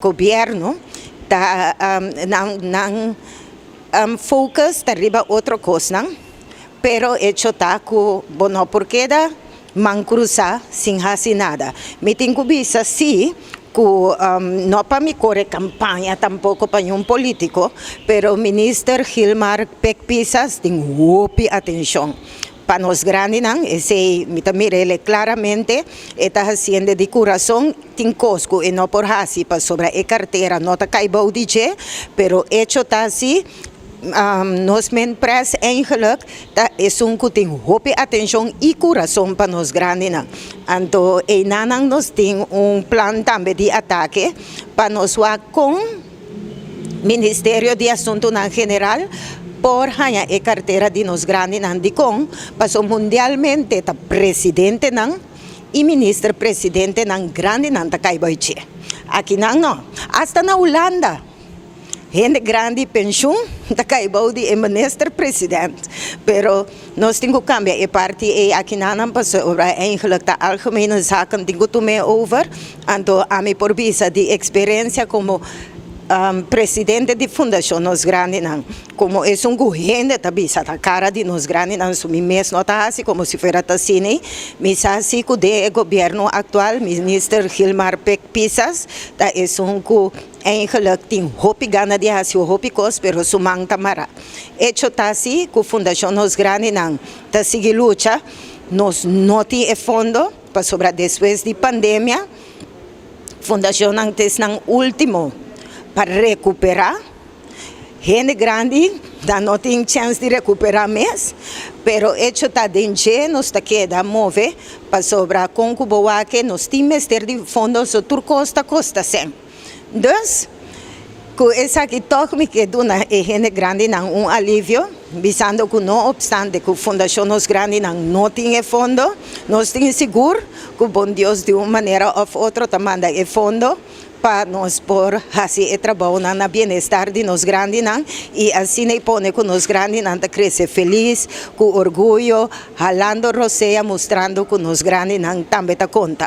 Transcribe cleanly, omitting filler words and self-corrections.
Gobierno ta nan focus ta riba otro cosnan, pero hecho ta cu bo no por keda man cruza sin haci nada. Mi tin cu bisa si cu no pa mi core campaña tampoco pa un politico, pero Minister Gilmar Pik Pisas tin hopi atencion pa nos grandinan. Esey mi ta mir'e claramente, e ta haciendo di curason. Tin cos cu e no por haci pasobra e cartera no ta cay bou di dje, pero hecho ta asina, nos men pres eigenlijk ta esun cu tin hopi atencion y curason pa nos grandinan. Anto einan nos tin un plan tambe di atake pa nos wak con Ministerio di Asuntonan General por haña e cartera di nos grandinan. Dicon? Paso mundialmente ta presidentenan y minister presidentenan grandinan ta cay bou dje. Aki nan no. Hasta na Hulanda hende grandi pensioen ta cay bou di e minister president. Pero nos tin cu cambia e parti e aki nan, paso eigenlijk ta Algemene Zaken tin cu tuma over. Anto ami por bisa di experiencia como presidente di Fundacion Nos Grandinan, como esun cu hende ta bisa ta cara di nos grandinan, so mi mes no ta asina como si fuera ta asina. Mi sa si cu e gobierno actual, Minister Gilmar Pik Pisas, ta esun cu eigenlijk tin hopi gana di haci hopi cos, pero su man ta mara. Hecho ta asina cu Fundacion Nos Grandinan ta sigui lucha. Nos no tin e fondo, pasobra despues di pandemia, fundacion ta ultimo pa recupera. Hende grandi da no tin chance di recupera mes, pero hecho ta den dje nos ta keda move, pasobra con cu bo wak e nos tin mester di fondo, so tur cos ta costa cen. Dus, cu esaki toch mi ke duna e hende grandinan un alivio, bisando cu no obstante cu Fundacion Nos Grandinan no tin fondo, nos tin sigur cu bon Dios di un manera of otro ta manda e fondo pa nos por haci e trabou na bienestar di nos grandinan y asina pone cu nos grandinan ta crece feliz, cu orguyo, halando rosea, mustrando cu nos grandinan tambe ta conta.